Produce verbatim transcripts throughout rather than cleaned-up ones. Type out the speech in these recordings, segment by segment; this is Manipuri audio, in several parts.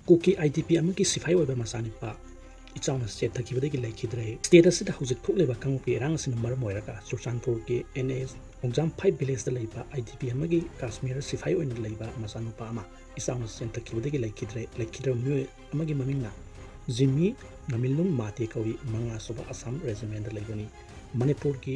ꯀꯨꯀꯤ ꯑꯥꯏ ꯗꯤ ꯄꯤ ꯑꯃꯒꯤ ꯁꯤꯐꯥꯏ ꯑꯣꯏꯕ ꯃꯆꯥꯅꯨꯄꯥ ꯏꯆꯥꯎꯅ ꯆꯦꯟꯊꯈꯤꯕꯗꯒꯤ ꯂꯩꯈꯤꯗ꯭ꯔꯦ꯫ ꯁ꯭ꯇꯦꯠ ꯑꯁꯤꯗ ꯍꯧꯖꯤꯛ ꯊꯣꯛꯂꯤꯕ ꯀꯥꯡꯂꯨꯞꯀꯤ ꯏꯔꯥꯡ ꯑꯁꯤꯅ ꯃꯔꯝ ꯑꯣꯏꯔꯒ ꯆꯨꯔꯆꯥꯟꯄꯨꯔꯒꯤ ꯑꯦꯟ ꯑꯦꯁ ꯈꯣꯡꯖꯥꯝ ꯐꯥꯏꯚ ꯚꯤꯂꯦꯖꯇ ꯂꯩꯕ ꯑꯥꯏ ꯗꯤ ꯄꯤ ꯑꯃꯒꯤ ꯀꯥꯁꯃꯤꯔ ꯁꯤꯐꯥꯏ ꯑꯣꯏꯅ ꯂꯩꯕ ꯃꯆꯥꯅꯨꯄꯥ ꯑꯃ ꯏꯆꯥꯎꯅ ꯆꯦꯟꯊꯈꯤꯕꯗꯒꯤ ꯂꯩꯈꯤꯗ꯭ꯔꯦ꯫ ꯂꯩꯈꯤꯗ꯭ꯔꯕ ꯃꯤꯑꯣꯏ ꯑꯃꯒꯤ ꯃꯃꯤꯡꯅ ꯖꯤꯝꯃꯤ ꯉꯥꯃꯤꯂꯨꯝ ꯃꯥꯇꯦ ꯀꯧꯏ, ꯃꯉꯥ ꯁꯨꯕ ꯑꯁꯥꯝ ꯔꯦꯖꯤꯃꯦꯟꯗ ꯂꯩꯕꯅꯤ꯫ ꯃꯅꯤꯄꯨꯔꯒꯤ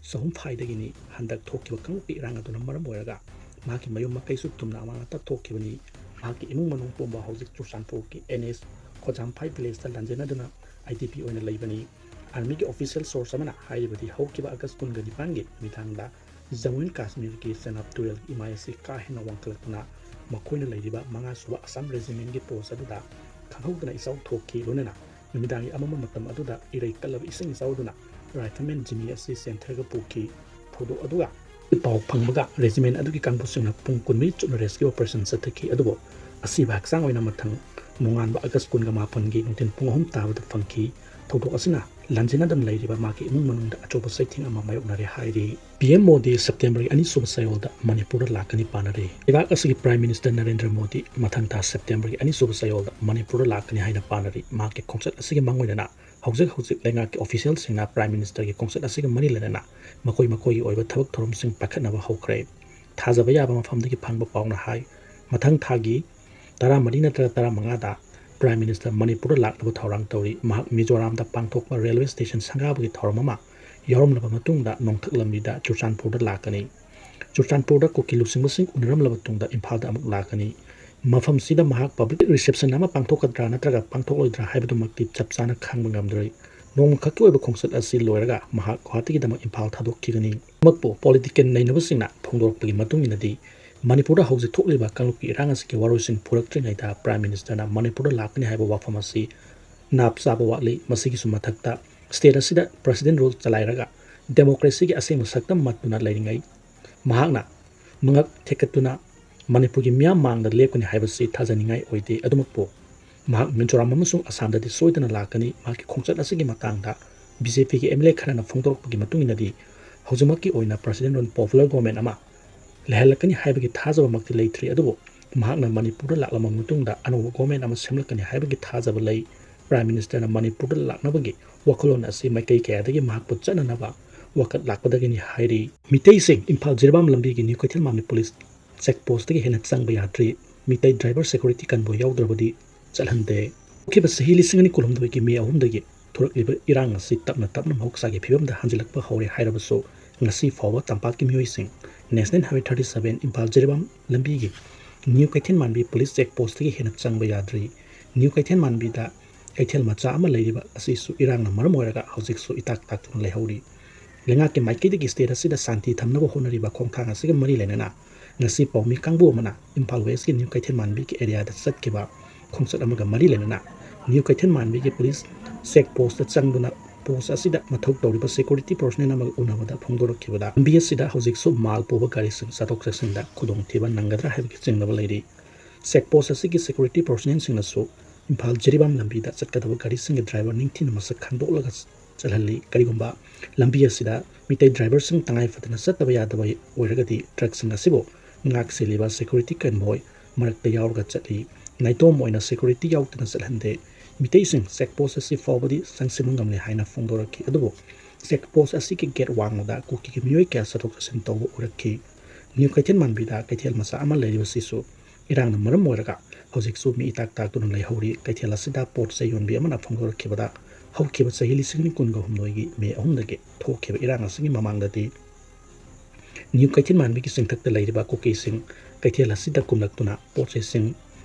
ꯆꯍꯨꯝꯐꯥꯏꯗꯒꯤꯅꯤ꯫ ꯍꯟꯗꯛ ꯊꯣꯛꯈꯤꯕ ꯀꯥꯡꯂꯨꯞꯀꯤ ꯏꯔꯥꯡ ꯑꯗꯨꯅ ꯃꯔꯝ ꯑꯣꯏꯔꯒ ꯃꯍꯥꯛꯀꯤ ꯃꯌꯨꯝ ꯃꯀꯩꯁꯨ ꯇꯨꯝꯅ ꯑꯃꯥꯡ ꯑꯇꯥ ꯊꯣꯛꯈꯤꯕꯅꯤ꯫ ꯃꯍꯥꯛꯀꯤ ꯏꯃꯨꯡ ꯃꯅꯨꯡ ꯄꯨꯝꯕ ꯍꯧꯖꯤꯛ ꯆꯨꯔꯆꯥꯟꯄꯨꯔꯒꯤ and S ꯈꯣꯖꯥꯝ five ꯚꯤꯂꯦꯖꯇ ꯂꯥꯟꯖꯦꯟꯅꯗꯨꯅ I D ꯄꯤ ꯑꯣꯏꯅ ꯂꯩꯕꯅꯤ꯫ ꯑꯥꯔꯃꯤꯒꯤ ꯑꯣꯐꯤꯁꯤꯌꯦꯜ ꯁꯣꯔꯁ ꯑꯃꯅ ꯍꯥꯏꯔꯤꯕꯗꯤ ꯍꯧꯈꯤꯕ ꯑꯥꯒꯁ ꯀꯨꯟꯒ ꯅꯤꯄꯥꯟꯒꯤ ꯅꯨꯃꯤꯗꯥꯡꯗ ꯖꯝꯃꯨ ꯑꯦꯟ ꯀꯥꯁꯃꯤꯔꯒꯤ ꯆꯦꯅꯥꯕ ꯇꯨꯔꯦꯜꯒꯤ ꯏꯃꯥꯏ ꯑꯁꯤ ꯀꯥ ꯍꯦꯟꯅ ꯋꯥꯡꯈꯠꯂꯛꯇꯨꯅ ꯃꯈꯣꯏꯅ ꯂꯩꯔꯤꯕ ꯃꯉꯥ ꯁꯨꯕ ꯑꯁꯥꯝ ꯔꯦꯖꯤꯃꯦꯟꯒꯤ ꯄꯣꯁ ꯑꯗꯨꯗ ꯈꯪꯍꯧꯗꯅ ꯏꯆꯥꯎ ꯊꯣꯛꯈꯤ꯫ ꯂꯣꯏꯅꯅ ꯅꯨꯃꯤꯗꯥꯡꯒꯤ ꯑꯃꯝꯕ ꯃꯇꯝ ꯑꯗꯨꯗ ꯏꯔꯩ ꯀꯠꯂꯕ ꯏꯁꯤꯡ ꯏꯆꯥꯎꯗꯨꯅ ꯔꯥꯏꯐꯜꯃꯦꯟ ꯖꯤꯃꯤ ꯑꯁꯤ ꯆꯦꯟꯊꯔꯒ ꯄꯨꯈꯤ꯫ ꯊꯧꯗꯣꯛ ꯑꯗꯨꯒ ꯄꯥꯎ ꯐꯪꯕꯒ ꯔꯦꯖꯤꯃꯦꯟ ꯑꯗꯨꯒꯤ ꯀꯥꯡꯕꯨꯁꯤꯡꯅ ꯄꯨꯡ ꯀꯨꯟꯃꯔꯤ ꯆꯨꯞꯅ ꯔꯦꯁꯀ꯭ꯌꯨ ꯑꯣꯄꯔꯦꯁꯟ ꯆꯠꯊꯈꯤ, ꯑꯗꯨꯕꯨ ꯑꯁꯤꯕ ꯍꯛꯆꯥꯡ ꯑꯣꯏꯅ ꯃꯊꯪ ꯅꯣꯡꯉꯥꯟꯕ ꯑꯥꯒꯁ ꯀꯨꯟꯒ ꯃꯥꯄꯟꯒꯤ ꯅꯨꯡꯊꯤꯜ ꯄꯨꯡ ꯑꯍꯨꯝ ꯇꯥꯕꯗ ꯐꯪꯈꯤ꯫ ꯊꯧꯗꯣꯛ ꯑꯁꯤꯅ ꯂꯥꯟꯖꯦꯟꯅꯗꯨꯅ ꯂꯩꯔꯤꯕ ꯃꯍꯥꯛꯀꯤ ꯏꯃꯨꯡ ꯃꯅꯨꯡꯗ ꯑꯆꯧꯕ ꯆꯩꯊꯦꯡ ꯑꯃ ꯃꯥꯌꯣꯛꯅꯔꯦ ꯍꯥꯏꯔꯤ꯫ ꯄꯤ ꯑꯦꯝ ꯃꯣꯗꯤ ꯁꯦꯞꯇꯦꯝꯕꯔꯒꯤ ꯑꯅꯤꯁꯨꯕ ꯆꯌꯣꯜꯗ ꯃꯅꯤꯄꯨꯔꯗ ꯂꯥꯛꯀꯅꯤ ꯄꯥꯅꯔꯤ꯫ ꯂꯩꯕꯥꯛ ꯑꯁꯤꯒꯤ ꯄ꯭ꯔꯥꯏꯝ ꯃꯤꯅꯤꯁꯇꯔ ꯅꯔꯦꯟꯗ꯭ꯔ ꯃꯣꯗꯤ ꯃꯊꯪ ꯊꯥ ꯁꯦꯞꯇꯦꯝꯕꯔꯒꯤ ꯑꯅꯤꯁꯨꯕ ꯆꯌꯣꯜꯗ ꯃꯅꯤꯄꯨꯔꯗ ꯂꯥꯛꯀꯅꯤ ꯍꯥꯏꯅ ꯄꯥꯅꯔꯤ꯫ ꯃꯍꯥꯛꯀꯤ ꯈꯣꯡꯆꯠ ꯑꯁꯤꯒꯤ ꯃꯥꯡꯑꯣꯏꯅꯅ ꯍꯧꯖꯤꯛ ꯍꯧꯖꯤꯛ ꯂꯩꯉꯥꯛꯀꯤ ꯑꯣꯐꯤꯁꯤꯌꯦꯜꯁꯤꯡꯅ ꯄ꯭ꯔꯥꯏꯝ ꯃꯤꯅꯤꯁꯇꯔꯒꯤ ꯈꯣꯡꯆꯠ ꯑꯁꯤꯒ ꯃꯔꯤ ꯂꯩꯅꯅ ꯃꯈꯣꯏ ꯃꯈꯣꯏꯒꯤ ꯑꯣꯏꯕ ꯊꯕꯛ ꯊꯧꯔꯝꯁꯤꯡ ꯄꯥꯏꯈꯠꯅꯕ ꯍꯧꯈ꯭ꯔꯦ꯫ ꯊꯥꯖꯕ ꯌꯥꯕ ꯃꯐꯝꯗꯒꯤ ꯐꯪꯕ ꯄꯥꯎꯅ ꯍꯥꯏ, ꯃꯊꯪ ꯊꯥꯒꯤ ꯇꯔꯥꯃꯔꯤ ꯅꯠꯇ꯭ꯔꯒ ꯇꯔꯥꯃꯉꯥꯗ ꯄ꯭ꯔꯥꯏꯝ ꯃꯤꯅꯤꯁꯇꯔ ꯃꯅꯤꯄꯨꯔꯗ ꯂꯥꯛꯅꯕ ꯊꯧꯔꯥꯡ ꯇꯧꯔꯤ꯫ ꯃꯍꯥꯛ ꯃꯤꯖꯣꯔꯥꯝꯗ ꯄꯥꯡꯊꯣꯛꯄ ꯔꯦꯜꯋꯦ ꯁ꯭ꯇꯦꯁꯟ ꯁꯪꯒꯥꯕꯒꯤ ꯊꯧꯔꯝ ꯑꯃ ꯌꯥꯎꯔꯝꯂꯕ ꯃꯇꯨꯡꯗ ꯅꯣꯡꯊꯛ ꯂꯝꯕꯤꯗ ꯆꯨꯔꯆꯥꯟꯄꯨꯔꯗ ꯂꯥꯛꯀꯅꯤ꯫ ꯆꯨꯔꯆꯥꯟꯄꯨꯔꯗ ꯀꯨꯀꯤ ꯂꯨꯆꯤꯡꯕꯁꯤꯡ ꯎꯅꯔꯝꯂꯕ ꯃꯇꯨꯡꯗ ꯏꯝꯐꯥꯜꯗ ꯑꯃꯨꯛ ꯂꯥꯛꯀꯅꯤ꯫ ꯃꯐꯝꯁꯤꯗ ꯃꯍꯥꯛ ꯄꯕ꯭ꯂꯤꯛ ꯔꯤꯁꯦꯞꯁꯟ ꯑꯃ ꯄꯥꯡꯊꯣꯛꯀꯗ꯭ꯔꯥ ꯅꯠꯇ꯭ꯔꯒ ꯄꯥꯡꯊꯣꯛꯂꯣꯏꯗ꯭ꯔꯥ ꯍꯥꯏꯕꯗꯨꯃꯛꯇꯤ ꯆꯞ ꯆꯥꯅ ꯈꯪꯕ ꯉꯝꯗ꯭ꯔꯤ꯫ ꯅꯣꯡꯃꯈꯛꯀꯤ ꯑꯣꯏꯕ ꯈꯣꯡꯆꯠ ꯑꯁꯤ ꯂꯣꯏꯔꯒ ꯃꯍꯥꯛ ꯒꯨꯋꯥꯍꯥꯇꯤꯒꯤꯗꯃꯛ ꯏꯝꯐꯥꯜ ꯊꯥꯗꯣꯛꯈꯤꯒꯅꯤ꯫ ꯑꯗꯨꯃꯛꯄꯨ ꯄꯣꯂꯤꯇꯤꯀꯦꯜ ꯅꯩꯅꯕꯁꯤꯡꯅ ꯐꯣꯡꯗꯣꯔꯛꯄꯒꯤ ꯃꯇꯨꯡ ꯏꯟꯅꯗꯤ, ꯃꯅꯤꯄꯨꯔꯗ ꯍꯧꯖꯤꯛ ꯊꯣꯛꯂꯤꯕ ꯀꯥꯡꯂꯨꯞꯀꯤ ꯏꯔꯥꯡ ꯑꯁꯤꯒꯤ ꯋꯥꯔꯣꯏꯁꯤꯟ ꯄꯨꯔꯛꯇ꯭ꯔꯤꯉꯩꯗ ꯄ꯭ꯔꯥꯏꯝ ꯃꯤꯅꯤꯁꯇꯔꯅ ꯃꯅꯤꯄꯨꯔꯗ ꯂꯥꯛꯀꯅꯤ ꯍꯥꯏꯕ ꯋꯥꯐꯝ ꯑꯁꯤ ꯅꯥꯞ ꯆꯥꯕ ꯋꯥꯠꯂꯤ꯫ ꯃꯁꯤꯒꯤꯁꯨ ꯃꯊꯛꯇ, ꯁ꯭ꯇꯦꯠ ꯑꯁꯤꯗ ꯄ꯭ꯔꯁꯤꯗꯦꯟ ꯔꯨꯜ ꯆꯂꯥꯏꯔꯒ ꯗꯦꯃꯣꯀ꯭ꯔꯦꯁꯤꯒꯤ ꯑꯁꯦꯡꯕ ꯁꯛꯇꯝ ꯃꯠꯇꯨꯅ ꯂꯩꯔꯤꯉꯩ, ꯃꯍꯥꯛꯅ ꯃꯉꯛ ꯊꯦꯛꯀꯠꯇꯨꯅ ꯃꯅꯤꯄꯨꯔꯒꯤ ꯃꯤꯌꯥꯝ ꯃꯥꯡꯗ ꯂꯦꯞꯀꯅꯤ ꯍꯥꯏꯕꯁꯤ ꯊꯥꯖꯅꯤꯡꯉꯥꯏ ꯑꯣꯏꯗꯦ꯫ ꯑꯗꯨꯃꯛꯄꯨ ꯃꯍꯥꯛ ꯃꯤꯖꯣꯔꯥꯝ ꯑꯃꯁꯨꯡ ꯑꯁꯥꯝꯗꯗꯤ ꯁꯣꯏꯗꯅ ꯂꯥꯛꯀꯅꯤ꯫ ꯃꯍꯥꯛꯀꯤ ꯈꯣꯡꯆꯠ ꯑꯁꯤꯒꯤ ꯃꯇꯥꯡꯗ ꯕꯤ ꯖꯦ ꯄꯤꯒꯤ ꯑꯦꯝ ꯑꯦꯜ ꯑꯦ ꯈꯔꯅ ꯐꯣꯡꯗꯣꯔꯛꯄꯒꯤ ꯃꯇꯨꯡ ꯏꯟꯅꯗꯤ, ꯍꯧꯖꯤꯛꯃꯛꯀꯤ ꯑꯣꯏꯅ ꯄ꯭ꯔꯁꯤꯗꯦꯟ ꯔꯨꯜ ꯄꯣꯄꯨꯂꯔ ꯒꯣꯚꯔꯟꯃꯦꯟꯠ ꯑꯃ ꯂꯩꯍꯜꯂꯛꯀꯅꯤ ꯍꯥꯏꯕꯒꯤ ꯊꯥꯖꯕꯃꯛꯇꯤ ꯂꯩꯇ꯭ꯔꯤ꯫ ꯑꯗꯨꯕꯨ ꯃꯍꯥꯛꯅ ꯃꯅꯤꯄꯨꯔꯗ ꯂꯥꯛꯂꯕ ꯃꯇꯨꯡꯗ ꯑꯅꯧꯕ ꯒꯣꯔꯃꯦꯟ ꯑꯃ ꯁꯦꯝꯂꯛꯀꯅꯤ ꯍꯥꯏꯕꯒꯤ ꯊꯥꯖꯕ ꯂꯩ꯫ ꯄ꯭ꯔꯥꯏꯝ ꯃꯤꯅꯤꯁꯇꯔꯅ ꯃꯅꯤꯄꯨꯔꯗ ꯂꯥꯛꯅꯕꯒꯤ ꯋꯥꯈꯜꯂꯣꯟ ꯑꯁꯤ ꯃꯥꯏꯀꯩ ꯀꯌꯥꯗꯒꯤ ꯃꯍꯥꯛꯄꯨ ꯆꯠꯅꯅꯕ ꯋꯥꯀꯠ ꯂꯥꯛꯄꯗꯒꯤꯅꯤ ꯍꯥꯏꯔꯤ꯫ ꯃꯤꯇꯩꯁꯤꯡ ꯏꯝꯐꯥꯜ ꯖꯤꯔꯤꯕꯥꯝ ꯂꯝꯕꯤꯒꯤ ꯅ꯭ꯌꯨ ꯀꯩꯊꯦꯜ ꯃꯥꯟꯕꯤ ꯄꯨꯂꯤꯁ ꯆꯦꯛ ꯄꯣꯁꯇꯒꯤ ꯍꯦꯟꯅ ꯆꯪꯕ ꯌꯥꯗ꯭ꯔꯤ꯫ ꯃꯤꯇꯩ ꯗ꯭ꯔꯥꯏꯚꯔ ꯁꯦꯀ꯭ꯌꯨꯔꯤꯇꯤ ꯀꯟꯚꯣꯏ ꯌꯥꯎꯗ꯭ꯔꯕꯗꯤ ꯆꯠꯍꯟꯗꯦ꯫ ꯍꯧꯈꯤꯕ ꯆꯍꯤ ꯂꯤꯁꯤꯡ ꯑꯅꯤ ꯀꯨꯟꯍꯨꯝꯗꯣꯏꯒꯤ ꯃꯦ ꯑꯍꯨꯝꯗꯒꯤ ꯊꯣꯔꯛꯂꯤꯕ ꯏꯔꯥꯡ ꯑꯁꯤ ꯇꯞꯅ ꯇꯞꯅ ꯃꯍꯧꯁꯥꯒꯤ ꯐꯤꯕꯝꯗ ꯍꯟꯖꯤꯜꯂꯛꯄ ꯍꯧꯔꯦ ꯍꯥꯏꯔꯕꯁꯨ, ꯉꯁꯤ ꯐꯥꯎꯕ ꯇꯝꯄꯥꯛꯀꯤ ꯃꯤꯑꯣꯏꯁꯤꯡ national highway thirty seven Imphal Jiribam ꯂꯝꯕꯤꯒꯤ ꯅ꯭ꯌꯨ ꯀꯩꯊꯦꯜ ꯃꯥꯟꯕꯤ ꯄꯨꯂꯤꯁ ꯆꯦꯛ ꯄꯣꯁꯇꯒꯤ ꯍꯦꯟꯅ ꯆꯪꯕ ꯌꯥꯗ꯭ꯔꯤ꯫ ꯅ꯭ꯌꯨ ꯀꯩꯊꯦꯜ ꯃꯥꯟꯕꯤꯗ ꯀꯩꯊꯦꯜ ꯃꯆꯥ ꯑꯃ ꯂꯩꯔꯤꯕ ꯑꯁꯤꯁꯨ ꯏꯔꯥꯡꯅ ꯃꯔꯝ ꯑꯣꯏꯔꯒ ꯍꯧꯖꯤꯛꯁꯨ ꯏꯇꯥꯛ ꯇꯥꯛꯇꯨꯅ ꯂꯩꯍꯧꯔꯤ꯫ ꯂꯩꯉꯥꯛꯀꯤ ꯃꯥꯏꯀꯩꯗꯒꯤ ꯁ꯭ꯇꯦꯠ ꯑꯁꯤꯗ ꯁꯥꯟꯇꯤ ꯊꯝꯅꯕ ꯍꯣꯠꯅꯔꯤꯕ ꯈꯣꯡꯊꯥꯡ ꯑꯁꯤꯒ ꯃꯔꯤ ꯂꯩꯅꯅ ꯉꯁꯤ ꯄꯥꯎꯃꯤ ꯀꯥꯡꯕꯨ ꯑꯃꯅ ꯏꯝꯐꯥꯜ ꯋꯦꯁꯀꯤ ꯅ꯭ꯌꯨ ꯀꯩꯊꯦꯜ ꯃꯥꯟꯕꯤꯒꯤ ꯑꯦꯔꯤꯌꯥꯗ ꯆꯠꯈꯤꯕ ꯈꯣꯡꯆꯠ ꯑꯃꯒ ꯃꯔꯤ ꯂꯩꯅꯅ ꯅ꯭ꯌꯨ ꯀꯩꯊꯦꯜ ꯃꯥꯟꯕꯤꯒꯤ ꯄꯨꯂꯤꯁ ꯆꯦꯛ ꯄꯣꯁꯇ ꯆꯪꯗꯨꯅ ꯄꯣꯁ ꯑꯁꯤꯗ ꯃꯊꯧ ꯇꯧꯔꯤꯕ ꯁꯦꯀ꯭ꯌꯨꯔꯤꯇꯤ ꯄꯔꯁꯣꯅꯦꯜ ꯑꯃꯒ ꯎꯅꯕꯗ ꯐꯣꯡꯗꯣꯔꯛꯈꯤꯕꯗ ꯂꯝꯕꯤ ꯑꯁꯤꯗ ꯍꯧꯖꯤꯛꯁꯨ ꯃꯥꯜ ꯄꯨꯕ ꯒꯥꯔꯤꯁꯤꯡ ꯆꯠꯊꯣꯛ ꯆꯠꯁꯤꯟꯗ ꯈꯨꯗꯣꯡꯊꯤꯕ ꯅꯪꯒꯗ꯭ꯔꯥ ꯍꯥꯏꯕꯒꯤ ꯆꯤꯡꯅꯕ ꯂꯩꯔꯤ꯫ ꯆꯦꯛ ꯄꯣꯁ ꯑꯁꯤꯒꯤ ꯁꯦꯀ꯭ꯌꯨꯔꯤꯇꯤ ꯄꯔꯁꯣꯅꯦꯜꯁꯤꯡꯅꯁꯨ ꯏꯝꯐꯥꯜ ꯖꯤꯔꯤꯕꯥꯝ ꯂꯝꯕꯤꯗ ꯆꯠꯀꯗꯕ ꯒꯥꯔꯤꯁꯤꯡꯒꯤ ꯗ꯭ꯔꯥꯏꯚꯔ ꯅꯤꯡꯊꯤꯅ ꯃꯁꯛ ꯈꯪꯗꯣꯛꯂꯒ ꯆꯠꯍꯜꯂꯤ꯫ ꯀꯔꯤꯒꯨꯝꯕ ꯂꯝꯕꯤ ꯑꯁꯤꯗ ꯃꯤꯇꯩ ꯗ꯭ꯔꯥꯏꯚꯔꯁꯤꯡ ꯇꯉꯥꯏ ꯐꯗꯅ ꯆꯠꯇꯕ ꯌꯥꯗꯕ ꯑꯣꯏꯔꯒꯗꯤ ꯇ꯭ꯔꯛꯁꯤꯡ ꯑꯁꯤꯕꯨ ꯉꯥꯛ ꯁꯦꯜꯂꯤꯕ ꯁꯦꯀ꯭ꯌꯨꯔꯤꯇꯤ ꯀꯟꯚꯣꯏ ꯃꯔꯛꯇ ꯌꯥꯎꯔꯒ ꯆꯠꯂꯤ꯫ ꯅꯥꯏꯇꯣꯝ ꯑꯣꯏꯅ ꯁꯦꯀ꯭ꯌꯨꯔꯤꯇꯤ ꯌꯥꯎꯗꯅ ꯆꯠꯍꯟꯗꯦ꯫ ꯃꯤꯇꯩꯁꯤꯡ ꯆꯦꯛ ꯄꯣꯁ ꯑꯁꯤ ꯐꯥꯎꯕꯗꯤ ꯆꯪꯁꯤꯟꯕ ꯉꯝꯂꯦ ꯍꯥꯏꯅ ꯐꯣꯡꯗꯣꯔꯛꯈꯤ꯫ ꯑꯗꯨꯕꯨ ꯆꯦꯛ ꯄꯣꯁ ꯑꯁꯤꯒꯤ ꯒꯦꯠ ꯋꯥꯡꯃꯗ ꯀꯨꯀꯤꯒꯤ ꯃꯤꯑꯣꯏ ꯀꯌꯥ ꯆꯠꯊꯣꯛ ꯆꯠꯁꯤꯟ ꯇꯧꯕ ꯎꯔꯛꯈꯤ꯫ ꯅ꯭ꯌꯨ ꯀꯩꯊꯦꯜ ꯃꯥꯟꯕꯤꯗ ꯀꯩꯊꯦꯜ ꯃꯆꯥ ꯑꯃ ꯂꯩꯔꯤꯕꯁꯤꯁꯨ ꯏꯔꯥꯡꯅ ꯃꯔꯝ ꯑꯣꯏꯔꯒ ꯍꯧꯖꯤꯛꯁꯨ ꯃꯤ ꯏꯇꯥꯛ ꯇꯥꯛꯇꯨꯅ ꯂꯩꯍꯧꯔꯤ꯫ ꯀꯩꯊꯦꯜ ꯑꯁꯤꯗ ꯄꯣꯠ ꯆꯩ ꯌꯣꯟꯕꯤ ꯑꯃꯅ ꯐꯣꯡꯗꯣꯔꯛꯈꯤꯕꯗ, ꯍꯧꯈꯤꯕ ꯆꯍꯤ ꯂꯤꯁꯤꯡ ꯑꯅꯤ ꯀꯨꯟꯒ ꯍꯨꯝꯗꯣꯏꯒꯤ ꯃꯦ ꯑꯍꯨꯝꯗꯒꯤ ꯊꯣꯛꯈꯤꯕ ꯏꯔꯥꯡ ꯑꯁꯤꯒꯤ ꯃꯃꯥꯡꯗꯗꯤ ꯅ꯭ꯌꯨ ꯀꯩꯊꯦꯜ ꯃꯥꯟꯕꯤꯒꯤ ꯆꯤꯡꯊꯛꯇ ꯂꯩꯔꯤꯕ ꯀꯨꯀꯤꯁꯤꯡ ꯀꯩꯊꯦꯜ ꯑꯁꯤꯗ ꯀꯨꯝꯂꯛꯇꯨꯅ ꯄꯣꯠ ꯆꯩꯁꯤꯡ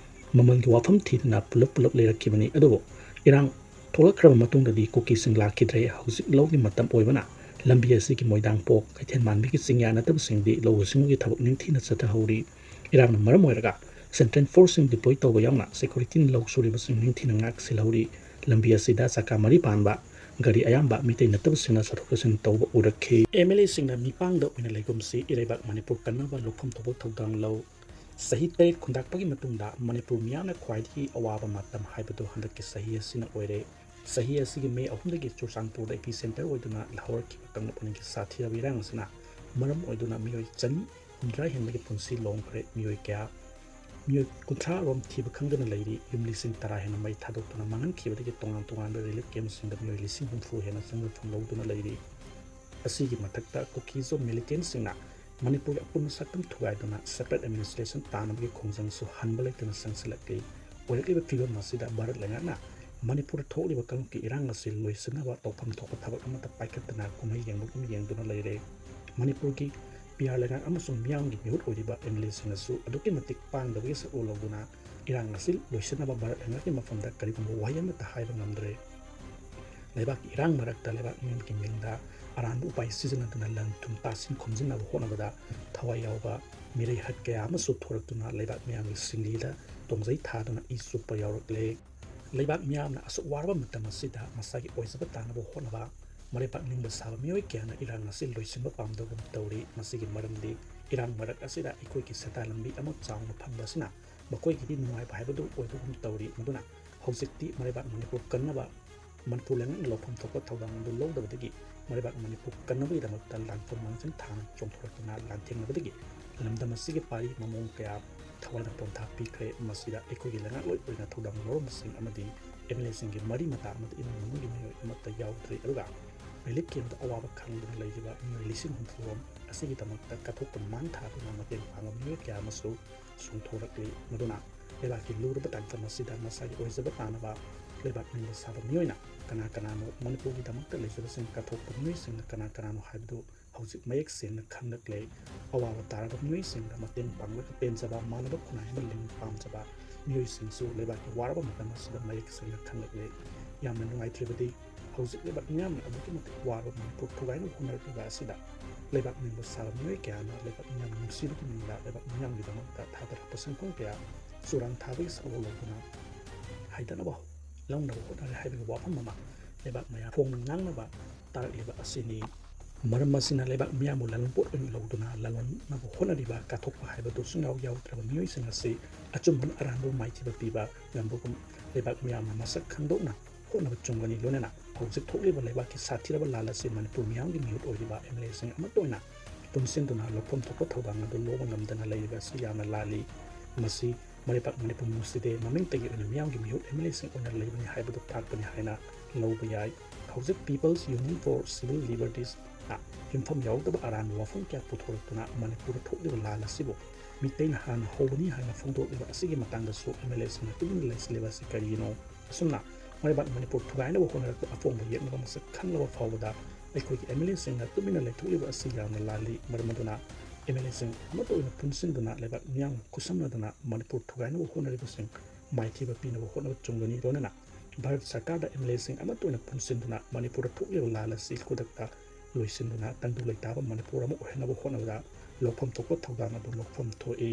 ꯃꯃꯜꯒꯤ ꯋꯥꯐꯝ ꯊꯤꯗꯨꯅ ꯄꯨꯂꯞ ꯄꯨꯂꯞ ꯂꯩꯔꯛꯈꯤꯕꯅꯤ꯫ ꯑꯗꯨꯕꯨ ꯏꯔꯥꯡ ꯊꯣꯛꯂꯛꯈ꯭ꯔꯕ ꯃꯇꯨꯡꯗꯗꯤ ꯀꯨꯀꯤꯁꯤꯡ ꯂꯥꯛꯈꯤꯗ꯭ꯔꯦ꯫ ꯍꯧꯖꯤꯛ ꯂꯧꯒꯤ ꯃꯇꯝ ꯑꯣꯏꯕꯅ ꯂꯝꯕꯤ ꯑꯁꯤꯒꯤ ꯃꯣꯏꯗꯥꯡꯄꯣꯛ ꯀꯩꯊꯦꯜ ꯃꯥꯟꯕꯤꯒꯤ ꯆꯤꯡꯌꯥ ꯅꯠꯇꯕꯁꯤꯡꯗꯤ ꯂꯧꯎ ꯁꯤꯡꯎꯒꯤ ꯊꯕꯛ ꯅꯤꯡꯊꯤꯅ ꯆꯠꯊꯍꯧꯔꯤ꯫ ꯏꯔꯥꯡꯅ ꯃꯔꯝ ꯑꯣꯏꯔꯒ ꯁꯦꯟꯇ꯭ꯔꯦꯜ ꯐꯣꯔꯁꯁꯤꯡ ꯗꯤꯄ꯭ꯂꯣꯏ ꯇꯧꯕ ꯌꯥꯎꯅ ꯁꯦꯀ꯭ꯌꯨꯔꯤꯇꯤꯅ ꯂꯧ ꯁꯨꯔꯤꯕꯁꯤꯡ ꯅꯤꯡꯊꯤꯅ ꯉꯥꯛ ꯁꯦꯜꯍꯧꯔꯤ꯫ ꯂꯝꯕꯤ ꯑꯁꯤꯗ ꯆꯀꯥ ꯃꯔꯤ ꯄꯥꯟꯕ ꯒꯥꯔꯤ ꯑꯌꯥꯝꯕ ꯃꯤꯇꯩ ꯅꯠꯇꯕꯁꯤꯡꯅ ꯆꯠꯊꯣꯛ ꯆꯠꯁꯤꯟ ꯇꯧꯕ ꯎꯔꯛꯈꯤ꯫ ꯑꯦꯝ ꯑꯦꯜ ꯑꯦꯁꯤꯡꯅ ꯃꯤꯄꯥꯡꯗ ꯑꯣꯏꯅ ꯂꯩꯒꯨꯝꯁꯤ, ꯏꯔꯩꯕꯥꯛ ꯃꯅꯤꯄꯨꯔ ꯀꯟꯅꯕ ꯂꯧꯐꯝ ꯊꯣꯛꯄ ꯊꯧꯗꯥꯡ ꯂꯧ꯫ ꯆꯍꯤ ꯇꯔꯦꯠ ꯈꯨꯟꯗꯥꯛꯄꯒꯤ ꯃꯇꯨꯡꯗ ꯃꯅꯤꯄꯨꯔ ꯃꯤꯌꯥꯝꯅ ꯈ꯭ꯋꯥꯏꯗꯒꯤ ꯑꯋꯥꯕ ꯃꯇꯝ ꯍꯥꯏꯕꯗꯨ ꯍꯟꯗꯛꯀꯤ ꯆꯍꯤ ꯑꯁꯤꯅ ꯑꯣꯏꯔꯦ꯫ ꯆꯍꯤ ꯑꯁꯤꯒꯤ ꯃꯦ ꯑꯍꯨꯝꯗꯒꯤ ꯆꯨꯔꯆꯥꯟꯄꯨꯔꯗ ꯏꯄꯤ ꯁꯦꯟꯇꯔ ꯑꯣꯏꯗꯨꯅ ꯍꯧꯔꯛꯈꯤꯕ ꯀꯥꯡꯂꯨꯞ ꯑꯅꯤꯒꯤ ꯁꯥꯊꯤꯔꯕ ꯏꯔꯥꯡ ꯑꯁꯤꯅ ꯃꯔꯝ ꯑꯣꯏꯗꯨꯅ ꯃꯤꯑꯣꯏ ꯆꯅꯤ ꯍꯨꯝꯗ꯭ꯔꯥ ꯍꯦꯟꯕꯒꯤ ꯄꯨꯟꯁꯤ ꯂꯣꯡꯈ꯭ꯔꯦ꯫ ꯃꯤꯑꯣꯏ ꯀꯌꯥ ꯃꯤꯑꯣꯏ ꯀꯨꯟꯊ꯭ꯔꯥ ꯔꯣꯝ ꯊꯤꯕ ꯈꯪꯗꯅ ꯂꯩꯔꯤ꯫ ꯌꯨꯝ ꯂꯤꯁꯤꯡ ꯇꯔꯥ ꯍꯦꯟꯅ ꯃꯩ ꯊꯥꯗꯣꯛꯇꯨꯅ ꯃꯥꯡꯍꯟꯈꯤꯕꯗꯒꯤ ꯇꯣꯉꯥꯟ ꯇꯣꯉꯥꯟꯕ relief camp ꯁꯤꯡꯗ ꯃꯤꯑꯣꯏ ꯂꯤꯁꯤꯡ ꯍꯨꯝꯐꯨ ꯍꯦꯟꯅ ꯆꯪꯖꯐꯝ ꯂꯧꯗꯨꯅ ꯂꯩꯔꯤ꯫ ꯑꯁꯤꯒꯤ ꯃꯊꯛꯇ ꯀꯨꯀꯤꯖꯝ militant ꯁꯤꯡꯅ ꯃꯅꯤꯄꯨꯔꯒꯤ ꯑꯄꯨꯟꯕ ꯁꯛꯇꯝ ꯊꯨꯒꯥꯏꯗꯨꯅ separate administration ꯇꯥꯅꯕꯒꯤ ꯈꯣꯡꯖꯪꯁꯨ ꯍꯟꯕ ꯂꯩꯇꯅ ꯆꯪꯁꯤꯜꯂꯛꯂꯤ꯫ ꯑꯣꯏꯔꯛꯂꯤꯕ ꯐꯤꯕꯝ ꯑꯁꯤꯗ ꯚꯥꯔꯠ ꯂꯩꯉꯥꯛꯅ ꯃꯅꯤꯄꯨꯔꯗ ꯊꯣꯛꯂꯤꯕ ꯀꯥꯡꯂꯨꯞꯀꯤ ꯏꯔꯥꯡ ꯑꯁꯤ ꯂꯣꯏꯁꯤꯟꯅꯕ ꯇꯧꯐꯝ ꯊꯣꯛꯄ ꯊꯕꯛ ꯑꯃꯠꯇ ꯄꯥꯏꯈꯠꯇꯅ ꯀꯨꯝꯍꯩ ꯌꯦꯡꯕꯒꯨꯝ ꯌꯦꯡꯗꯨꯅ ꯂꯩꯔꯦ꯫ ꯃꯅꯤꯄꯨꯔꯒꯤ P R ꯂꯩꯉꯥꯛ ꯑꯃꯁꯨꯡ ꯃꯤꯌꯥꯝꯒꯤ ꯃꯤꯍꯨꯠ ꯑꯣꯏꯔꯤꯕ M L A ꯁꯤꯡꯅꯁꯨ ꯑꯗꯨꯛꯀꯤ ꯃꯇꯤꯛ ꯄꯥꯡꯗꯕꯒꯤ ꯁꯛꯂꯣꯟ ꯂꯧꯗꯨꯅ ꯏꯔꯥꯡ ꯑꯁꯤ ꯂꯣꯏꯁꯤꯟꯅꯕ ꯚꯥꯔꯠ ꯂꯩꯉꯥꯛꯀꯤ ꯃꯐꯝꯗ ꯀꯔꯤꯒꯨꯝꯕ ꯋꯥꯍꯩ ꯑꯃꯠꯇ ꯍꯥꯏꯕ ꯉꯝꯗ꯭ꯔꯦ꯫ ꯂꯩꯕꯥꯛꯀꯤ ꯏꯔꯥꯡ ꯃꯔꯛꯇ ꯂꯩꯕꯥꯛ ꯃꯤꯌꯥꯝꯒꯤ ꯃꯤꯡꯗ ꯑꯔꯥꯟꯕ ꯎꯄꯥꯏ ꯁꯤꯖꯤꯟꯅꯗꯨꯅ ꯂꯟ ꯊꯨꯝ ꯇꯥꯁꯤꯟ ꯈꯣꯝꯖꯤꯟꯅꯕ ꯍꯣꯠꯅꯕꯗ ꯊꯋꯥꯏ ꯌꯥꯎꯕ ꯃꯤꯔꯩ ꯍꯠ ꯀꯌꯥ ꯑꯃꯁꯨ ꯊꯣꯔꯛꯇꯨꯅ ꯂꯩꯕꯥꯛ ꯃꯤꯌꯥꯝꯒꯤ ꯁꯤꯡꯂꯤꯗ ꯇꯣꯡꯖꯩ ꯊꯥꯗꯨꯅ ꯏ ꯆꯨꯞꯄ ꯌꯥꯎꯔꯛꯂꯦ꯫ ꯂꯩꯕꯥꯛ ꯃꯤꯌꯥꯝꯅ ꯑꯁꯨꯛ ꯋꯥꯔꯕ ꯃꯇꯝ ꯑꯁꯤꯗ ꯃꯁꯥꯒꯤ ꯑꯣꯏꯖꯕ ꯇꯥꯅꯕ ꯍꯣꯠꯅꯕ ꯃꯔꯩꯕꯥꯛ ꯅꯤꯡꯕ ꯁꯥꯕ ꯃꯤꯑꯣꯏ ꯀꯌꯥꯅ ꯏꯔꯥꯡ ꯑꯁꯤ ꯂꯣꯏꯁꯤꯟꯕ ꯄꯥꯝꯗꯕꯒꯨꯝ ꯇꯧꯔꯤ꯫ ꯃꯁꯤꯒꯤ ꯃꯔꯝꯗꯤ ꯏꯔꯥꯡ ꯃꯔꯛ ꯑꯁꯤꯗ ꯑꯩꯈꯣꯏꯒꯤ ꯁꯦꯟꯗꯥꯟ ꯂꯝꯕꯤ ꯑꯃ ꯆꯥꯎꯅ ꯐꯪꯕ ꯑꯁꯤꯅ ꯃꯈꯣꯏꯒꯤꯗꯤ ꯅꯨꯡꯉꯥꯏꯕ ꯍꯥꯏꯕꯗꯨ ꯑꯣꯏꯕꯒꯨꯝ ꯇꯧꯔꯤ꯫ ꯃꯗꯨꯅ ꯍꯧꯖꯤꯛꯇꯤ ꯃꯔꯩꯕꯥꯛ ꯃꯅꯤꯄꯨꯔ ꯀꯟꯅꯕ ꯃꯅꯤꯄꯨꯔ ꯂꯩꯉꯥꯛꯅ ꯂꯧꯐꯝ ꯊꯣꯛꯄ ꯊꯧꯗꯥꯡ ꯑꯗꯨ ꯂꯧꯗꯕꯗꯒꯤ ꯃꯔꯩꯕꯥꯛ ꯃꯅꯤꯄꯨꯔ ꯀꯟꯅꯕꯒꯤꯗꯃꯛꯇ ꯂꯥꯟꯐꯝ ꯃꯥꯡꯖꯤꯟ ꯊꯥꯅ ꯆꯣꯡꯊꯣꯔꯛꯇꯨꯅ ꯂꯥꯟꯊꯦꯡꯅꯕꯗꯒꯤ ꯂꯝꯗꯝ ꯑꯁꯤꯒꯤ ꯄꯥꯔꯤ ꯃꯃꯣꯡ ꯀꯌꯥ ꯊꯋꯥꯏꯅ ꯄꯣꯟꯊꯥ ꯄꯤꯈ꯭ꯔꯦ꯫ ꯃꯁꯤꯗ ꯑꯩꯈꯣꯏꯒꯤ ꯂꯩꯉꯥꯛꯂꯣꯏ ꯑꯣꯏꯅ ꯊꯧꯗꯥꯡ ꯂꯧꯔꯝꯕꯁꯤꯡ ꯑꯃꯗꯤ M L A ꯁꯤꯡꯒꯤ ꯃꯔꯤ ꯃꯇꯥ ꯑꯃꯗꯤ ꯏꯃꯨꯡ ꯃꯅꯨꯡꯒꯤ ꯃꯤꯑꯣꯏ ꯑꯃꯠꯇ ꯌꯥꯎꯗ꯭ꯔꯦ꯫ ꯑꯗꯨꯒ relief camp ꯇ ꯑꯋꯥꯕ ꯈꯥꯡꯗꯨꯅ ꯂꯩꯔꯤꯕ ꯃꯤꯑꯣꯏ ꯂꯤꯁꯤꯡ ꯍꯨꯝꯐꯨ ꯔꯣꯝ ꯑꯁꯤꯒꯤꯗꯃꯛꯇ ꯀꯠꯊꯣꯛꯄ ꯃꯥꯡ ꯊꯥꯗꯨꯅ ꯃꯇꯦꯡ ꯄꯥꯡꯕ ꯃꯤꯑꯣꯏ ꯀꯌꯥ ꯑꯃꯁꯨ ꯆꯣꯡꯊꯣꯔꯛꯂꯤ꯫ ꯃꯗꯨꯅ ꯂꯩꯕꯥꯛꯀꯤ ꯂꯨꯔꯕ ꯇꯥꯡꯀꯛ ꯑꯁꯤꯗ ꯃꯁꯥꯒꯤ ꯑꯣꯏꯖꯕ ꯇꯥꯅꯕ ꯂꯩꯕꯥꯛ ꯅꯤꯡꯕ ꯁꯥꯕ ꯃꯤꯑꯣꯏꯅ ꯀꯅꯥ ꯀꯅꯥꯅꯣ, ꯃꯅꯤꯄꯨꯔꯒꯤꯗꯃꯛꯇ ꯂꯩꯖꯕꯁꯤꯡ ꯀꯠꯊꯣꯛꯄ ꯃꯤꯑꯣꯏꯁꯤꯡꯅ ꯀꯅꯥ ꯀꯅꯥꯅꯣ ꯍꯥꯏꯕꯗꯨ ꯍꯧꯖꯤꯛ ꯃꯌꯦꯛ ꯁꯦꯡꯅ ꯈꯪꯂꯛꯂꯦ꯫ ꯑꯋꯥꯕ ꯇꯥꯔꯕ ꯃꯤꯑꯣꯏꯁꯤꯡꯗ ꯃꯇꯦꯡ ꯄꯥꯡꯂꯒ ꯄꯦꯟꯖꯕ, ꯃꯥꯟꯅꯕ ꯈꯨꯟꯅꯥꯏ ꯑꯃ ꯂꯤꯡꯕ ꯄꯥꯝꯖꯕ ꯃꯤꯑꯣꯏꯁꯤꯡꯁꯨ ꯂꯩꯕꯥꯛꯀꯤ ꯋꯥꯔꯕ ꯃꯇꯝ ꯑꯁꯤꯗ ꯃꯌꯦꯛ ꯁꯦꯡꯅ ꯈꯪꯂꯛꯂꯦ꯫ ꯌꯥꯝꯅ ꯅꯨꯡꯉꯥꯏꯇ꯭ꯔꯤꯕꯗꯤ ꯍꯧꯖꯤꯛ ꯂꯩꯕꯥꯛ ꯃꯤꯌꯥꯝꯅ ꯑꯗꯨꯛꯀꯤ ꯃꯇꯤꯛ ꯋꯥꯔꯕ ꯃꯅꯤꯄꯨꯔ ꯊꯨꯒꯥꯏꯅꯕ ꯍꯣꯠꯅꯔꯛꯂꯤꯕ ꯑꯁꯤꯗ ꯂꯩꯕꯥꯛ ꯅꯤꯡꯕ ꯁꯥꯕ ꯃꯤꯑꯣꯏ ꯀꯌꯥꯅ ꯂꯩꯕꯥꯛ ꯃꯤꯌꯥꯝ ꯅꯨꯡꯁꯤꯕꯒꯤ ꯃꯤꯡꯗ ꯂꯩꯕꯥꯛ ꯃꯤꯌꯥꯝꯒꯤꯗꯃꯛꯇ ꯊꯥꯗꯔꯛꯄ ꯁꯦꯟꯐꯝ ꯀꯌꯥ ꯆꯨꯔꯥꯡ ꯊꯥꯕꯒꯤ ꯁꯛꯂꯣꯟ ꯂꯧꯗꯨꯅ ꯍꯥꯏꯗꯅꯕ ꯂꯧꯅꯕ ꯍꯣꯠꯅꯔꯦ ꯍꯥꯏꯕꯒꯤ ꯋꯥꯐꯝ ꯑꯃ ꯂꯩꯕꯥꯛ ꯃꯌꯥꯝ ꯐꯣꯡꯅ ꯉꯥꯡꯅꯕ ꯇꯥꯔꯛꯂꯤꯕ ꯑꯁꯤꯅꯤ꯫ ꯃꯔꯝ ꯑꯁꯤꯅ ꯂꯩꯕꯥꯛ ꯃꯤꯌꯥꯝꯕꯨ ꯂꯂꯣꯟꯄꯣꯠ ꯑꯣꯏꯅ ꯂꯧꯗꯨꯅ ꯂꯂꯣꯟꯅꯕ ꯍꯣꯠꯅꯔꯤꯕ, ꯀꯠꯊꯣꯛꯄ ꯍꯥꯏꯕꯗꯨ ꯁꯨꯡꯌꯥꯎ ꯌꯥꯎꯗ꯭ꯔꯕ ꯃꯤꯑꯣꯏꯁꯤꯡ ꯑꯁꯤ ꯑꯆꯨꯝꯕꯅ ꯑꯔꯥꯟꯕꯕꯨ ꯃꯥꯏꯊꯤꯕ ꯄꯤꯕ ꯉꯝꯕꯒꯨꯝ ꯂꯩꯕꯥꯛ ꯃꯤꯌꯥꯝꯅ ꯃꯁꯛ ꯈꯪꯗꯣꯛꯅ ꯍꯣꯠꯅꯕ ꯆꯨꯝꯒꯅꯤ꯫ ꯂꯣꯏꯅꯅ ꯍꯧꯖꯤꯛ ꯊꯣꯛꯂꯤꯕ ꯂꯩꯕꯥꯛꯀꯤ ꯁꯥꯊꯤꯔꯕ ꯂꯥꯜ ꯑꯁꯤ ꯃꯅꯤꯄꯨꯔ ꯃꯤꯌꯥꯝꯒꯤ ꯃꯤꯍꯨꯠ ꯑꯣꯏꯔꯤꯕ M L A ꯁꯤꯡ ꯑꯃꯠꯇ ꯑꯣꯏꯅ ꯄꯨꯟꯁꯤꯟꯗꯨꯅ ꯂꯧꯐꯝ ꯊꯣꯛꯄ ꯊꯧꯗꯥꯡ ꯑꯗꯨ ꯂꯧꯕ ꯉꯝꯗꯅ ꯂꯩꯔꯤꯕ ꯑꯁꯤ ꯌꯥꯝꯅ ꯂꯥꯜꯂꯤ꯫ ꯃꯁꯤ ꯃꯔꯩꯕꯥꯛ ꯃꯅꯤꯄꯨꯔ ꯃꯨꯁꯂꯤꯗꯦ ꯃꯃꯤꯡꯇꯒꯤ ꯑꯣꯏꯅ ꯃꯤꯌꯥꯝꯒꯤ ꯃꯤꯍꯨꯠ ꯑꯦꯝ ꯑꯦꯜ ꯑꯦꯁꯤꯡ ꯑꯣꯏꯅ ꯂꯩꯕꯅꯤ ꯍꯥꯏꯕꯗꯨ ꯇꯥꯛꯄꯅꯤ ꯍꯥꯏꯅ ꯂꯧꯕ ꯌꯥꯏ꯫ ꯍꯧꯖꯤꯛ People's Union for Civil Libertiesꯅ ꯌꯨꯝꯐꯝ ꯌꯥꯎꯗꯕ ꯑꯔꯥꯟꯕ ꯋꯥꯐꯝ ꯀꯌꯥ ꯄꯨꯊꯣꯔꯛꯇꯨꯅ ꯃꯅꯤꯄꯨꯔꯗ ꯊꯣꯛꯂꯤꯕ ꯂꯥꯟ ꯑꯁꯤꯕꯨ ꯃꯤꯇꯩꯅ ꯍꯥꯟꯅ ꯍꯧꯕꯅꯤ ꯍꯥꯏꯅ ꯐꯣꯡꯗꯣꯛꯂꯤꯕ ꯑꯁꯤꯒꯤ ꯃꯇꯥꯡꯗꯁꯨ ꯑꯦꯝ ꯑꯦꯜ ꯑꯦꯁꯤꯡꯅ ꯇꯨꯃꯤꯟꯅ ꯂꯩꯁꯤꯜꯂꯤꯕ ꯑꯁꯤ ꯀꯔꯤꯒꯤꯅꯣ? ꯑꯁꯨꯝꯅ ꯃꯔꯩꯕꯥꯛ ꯃꯅꯤꯄꯨꯔ ꯊꯨꯒꯥꯏꯅꯕ ꯍꯣꯠꯅꯔꯛꯄ ꯑꯐꯣꯡꯕ ꯌꯦꯛꯅꯕ ꯃꯁꯛ ꯈꯪꯂꯕ ꯐꯥꯎꯕꯗ ꯑꯩꯈꯣꯏꯒꯤ ꯑꯦꯝ ꯑꯦꯜ ꯑꯦꯁꯤꯡꯅ ꯇꯨꯃꯤꯟꯅ ꯂꯩꯊꯣꯛꯂꯤꯕ ꯑꯁꯤ ꯌꯥꯝꯅ ꯂꯥꯜꯂꯤ꯫ ꯃꯔꯝ ꯑꯗꯨꯅ ꯑꯦꯝ ꯑꯦꯜ ꯑꯦꯁꯤꯡ ꯑꯃꯠꯇ ꯑꯣꯏꯅ ꯄꯨꯟꯁꯤꯟꯗꯨꯅ ꯂꯩꯕꯥꯛ ꯃꯤꯌꯥꯝ ꯈꯨꯠꯁꯝꯅꯗꯨꯅ ꯃꯅꯤꯄꯨꯔ ꯊꯨꯒꯥꯏꯅꯕ ꯍꯣꯠꯅꯔꯤꯕꯁꯤꯡ ꯃꯥꯏꯊꯤꯕ ꯄꯤꯅꯕ ꯍꯣꯠꯅꯕ ꯆꯨꯝꯒꯅꯤ꯫ ꯂꯣꯏꯅꯅ ꯚꯥꯔꯠ ꯁꯔꯀꯥꯔꯗ ꯑꯦꯝ ꯑꯦꯜ ꯑꯦꯁꯤꯡ ꯑꯃꯠꯇ ꯑꯣꯏꯅ ꯄꯨꯟꯁꯤꯟꯗꯨꯅ ꯃꯅꯤꯄꯨꯔꯗ ꯊꯣꯛꯂꯤꯕ ꯂꯥꯟ ꯑꯁꯤ ꯈꯨꯗꯛꯇ ꯂꯣꯏꯁꯤꯟꯗꯨꯅ ꯇꯪꯗꯨ ꯂꯩꯇꯥꯕ ꯃꯅꯤꯄꯨꯔ ꯑꯃ ꯑꯣꯏꯍꯟꯅꯕ ꯍꯣꯠꯅꯕꯗ ꯂꯧꯐꯝ ꯊꯣꯛꯄ ꯊꯧꯗꯥꯡ ꯑꯗꯨ ꯂꯧꯐꯝ ꯊꯣꯛꯏ꯫